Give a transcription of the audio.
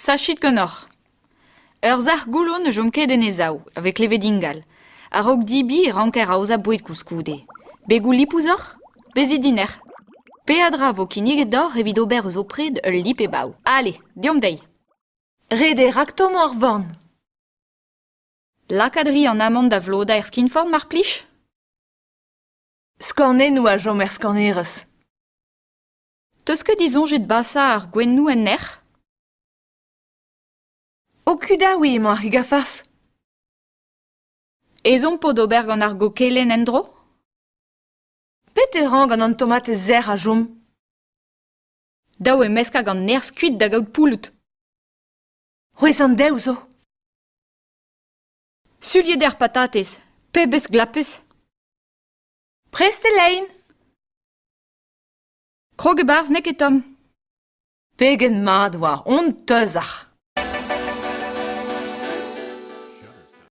Sachit ganeoc'h. Ur sac'h goullo ne chom ket en e sav, a vez klevet ingal. A-raok debriñ e ranker aozañ boued koulskoude. Begoù lipous oc'h ? Bezit dinec'h. Peadra a vo kinniget deoc'h evit ober eus ho pred ul lip-e-bav. Ale, deomp dezhi. Ret eo raktommañ ar forn. Lakaat 'ri an amann da vlodañ er skinforn mar plij ? Skornennoù a chom er skornerez. 'Teus ket disoñjet basañ ar gwennoù en nec'h ? O kudaouiñ emañ ar c'hig-ha-farz. Ezhomm 'po d'ober gant ar gokelenn en-dro ? Pet e ran gant an tomatez sec'h a chom ? Dav eo meskañ gant nerzh kuit da gaout pouloud. C'hwezh an dev zo. Suliet eo ar patatez, pebezh glapez ! Prest e lein ! Krog e-barzh n'eo ket tomm. Pegen mat 'oa hon teuzac'h !